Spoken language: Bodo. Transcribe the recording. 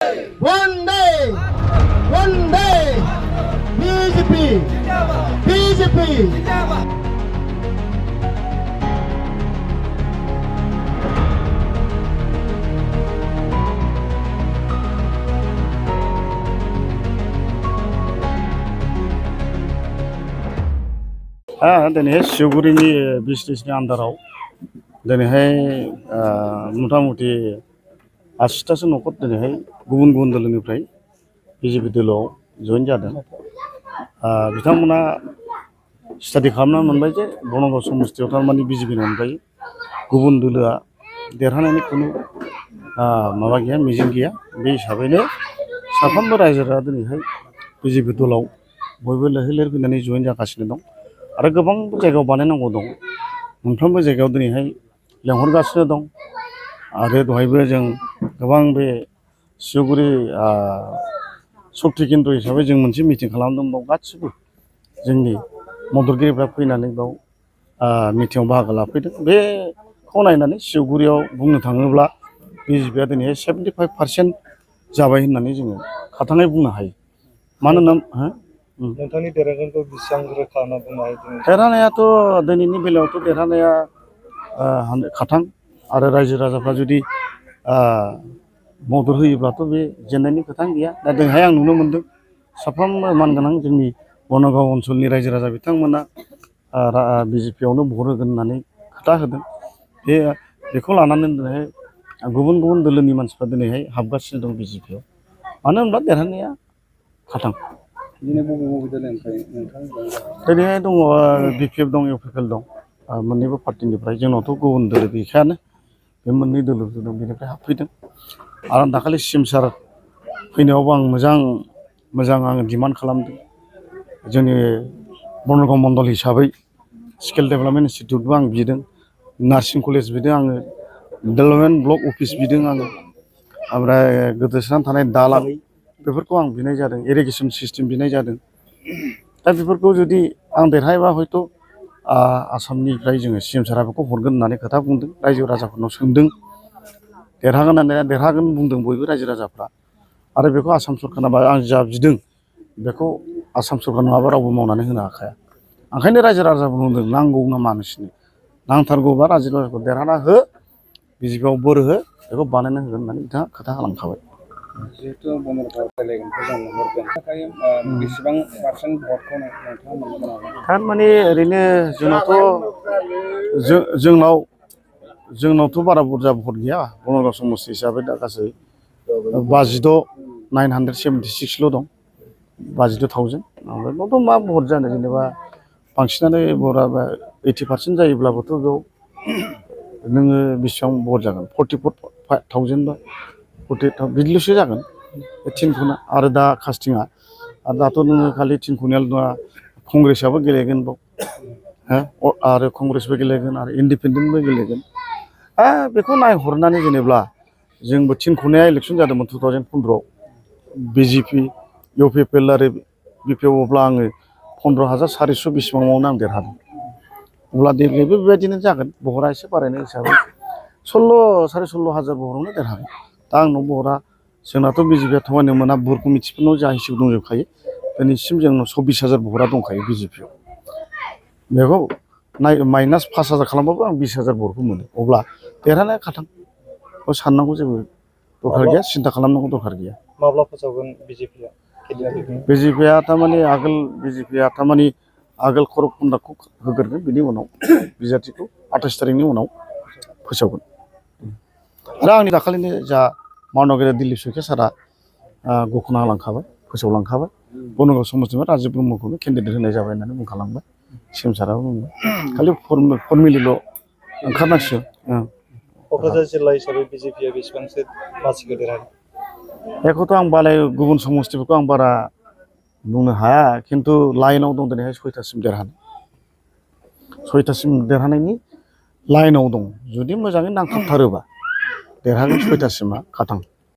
वंदे वंदे बीजेपी बीजेपी दिनैहाय सिउगुरिनि बिजनेसनि आन्दाराव दिनैहाय मथा-मथि 80तासो न'खर दिनैहाय गुबुन गुबुन दोलोनिफ्राय बिजेपि दोलोआव जइन जादों। बिथांमोना स्टाडि खालामना मोनबाय जे बनगाव समस्तियाव थारमाने बिजेपिनि अनगायै गुबुन दोलोआ देरहानायनि खुनु माबा गैया, मिजिं गैया। बे हिसाबैनो साफ्रोमबो रायजोफोरा दिनैहाय बिजेपि दलाव बयबो लैहोर लैहोर फैनानै जइन जागासिनो दं आरो गोबां जायगायाव बानायनांगौ दं। मोनफ्रोमबो जायगायाव दिनैहाय लेंहरगासिनो दं आरो दहायबो जों गोबां बे सिउगुरि शक्ति केन्द्र हिसाबै जों मोनसे मिटिं खालामदों। बाव गासिबो जोंनि मददगिरिफ्रा फैनानै बाव मिटिङाव बाहागो लाफैदों। बेखौ नायनानै सिउगुरियाव बुंनो थाङोब्ला बिजेपिआ दिनैहाय 75% जाबाय होननानै जोङो खाथाङै बुंनो हायो। मानोना नोंथांनि देरहागोनखौ बेसेबां रोखा होनना बुंनो हायो? देरहानायाथ' दिनैनि बेलायावथ' देरहानाया खाथां आरो रायजो राजाफ्रा जुदि मदद होयोब्लाथ' बे जेननायनि खोथा गैया। दा दिनैहाय आं नुनो मोनदों साफ्रोमबो मानगोनां जोंनि बनगाव ओनसोलनि रायजो राजा बिथांमोना बिजेपियावनो भट होगोन होननानै खोथा होदों। बेखौ लानानै दिनैहाय गुबुन गुबुन दोलोनि मानसिफ्रा दिनैहाय हाबगासिनो दं बिजेपियाव। मानो होनब्ला देरहानाया खाथां। दिनैहाय दङ बिपिएफ दं, इउपिपिएल दं, मोननैबो पार्टिनिफ्राय। जोंनावथ' गुबुन दोलो गैखायानो, बे मोननै दोलो दं, बेनिफ्राय हाबफैदों। आरो आं दाखालि सिएम सार फैनायावबो आं मोजां आङो डिमान्ड खालामदों। जोंनि बनगाव मण्डल हिसाबै स्किल डेभेलपमेन्ट इन्सटिटिउटबो आं बिदों, नार्सिं कलेज बिदों आङो, डेभेलपमेन्ट ब्लक अफिस बिदों आङो, ओमफ्राय गोदोसोनानै थानाय दालां बेफोरखौ आं बिनाय जादों, इरिगेसन सिस्टेम बिनाय जादों। दा बेफोरखौ जुदि आं देरहायोबा हयथ' आसामनिफ्राय जोङो सिएम सारा बेखौ हरगोन होननानै खोथा बुंदों। रायजो राजाफोरनाव सोंदों, देरहागोन होननानै देरहागोन बुंदों बयबो रायजो राजाफ्रा। आरो बेखौ आसाम सरकारनाबा आं जा बिदों बेखौ आसाम सरकार नङाबा रावबो मावनानै होनो हाखाया। ओंखायनो रायजो राजाफोर बुंदों नांगौ नामा नोंसोरनो, नांथारगौबा रायजो राजाखौ देरहाना हो, बिजेपिआव बोर हो, बेखौ बानायना होगोन होननानै बिथाङा खोथा होलांखाबाय। जिहेतु बनगाव रायलायगोनखौ जों नुहुरगोन, थाखाय बेसेबां पार्सेन्ट भटखौ नोंथाङा मोनगोन? थारमाने ओरैनो जोंनावथ' बारा बुरजा भट गैया बनगाव समस्ति हिसाबै। दा गासै 52,976ल' दं, 52,000। ओमफ्राय बावथ' मा भट जानो, जेनेबा बांसिनानो भटआ 80% जायोब्लाबोथ' बेयाव नोङो बेसेबां भट जागोन, 44,000 बा 48,000 बिदिल'सो जागोन थिनख'ना। आरो दा कास्टिंआ, आरो दाथ' नोङो खालि थिनख'नियाल नङा, कंग्रेसआबो गेलेगोन बाव, आरो कंग्रेसबो गेलेगोन आरो इन्डिपेन्डेन्टबो गेलेगोन। बेखौ नायहरनानै जेनेब्ला जोंबो थिनख'नाया इलेक्सन जादोंमोन 2015आव, बिजेपि, इउपिपिएल आरो बिपिएफ। अब्ला आङो 15,400 बेसेबाङावनो आं देरहादों। अब्ला देग्लायबो बेबायदिनो जागोन, भटआ एसे बारायनाय हिसाबै 16,500 भटआवनो देरहागोन। दा आंनाव भटआ, जोंनाथ' बिजेपिया थगायनो मोना, बुथ कमिटिफोरनाव जा हिसाब दंजोबखायो। दिनैसिम जोंनाव 24,000 भटआ दंखायो बिजेपिआव। बेखौ माइनास 5,000 खालामबाबो आं 20,000 भटखौ मोनो। अब्ला देरहानाया खाथां, बेखौ साननांगौ जेबो दरखार गैया, सिन्था खालामनांगौ दरखार गैया। माब्ला फोसावगोन बिजेपिआ? बिजेपिआ थारमाने आगोल खरब खन्दाखौ होग्रोगोन, बिनि उनाव बिजाथिखौ 28 तारिखनि उनाव फोसावगोन। आरो आंनि दाखालिनो जा मावनांगौ दिलीप सैखिया सारा घोषणा होलांखाबाय, फोसावलांखाबाय। बनगाव समस्तिनिफ्राय राजिब ब्रह्मखौनो केन्डिडेट होनाय जाबाय होननानै बुंखालांबाय, सिएम साराबो बुंबाय। खालि फर्मेलिल' ओंखारनांसिगोन। क'क्राझार जिल्ला हिसाबै बिजेपिआ बेसेबांसो मासिखौ देरहागोन? बेखौथ' आं गुबुन समस्तिफोरखौ आं बारा बुंनो हाया, खिन्थु लाइनाव दं दिनैहाय 6थासिम देरहानाय, 6थासिम देरहानायनि लाइनाव दं। जुदि मोजाङै नांथाबथारोबा देरहागोन, 6थासिमा खाथां।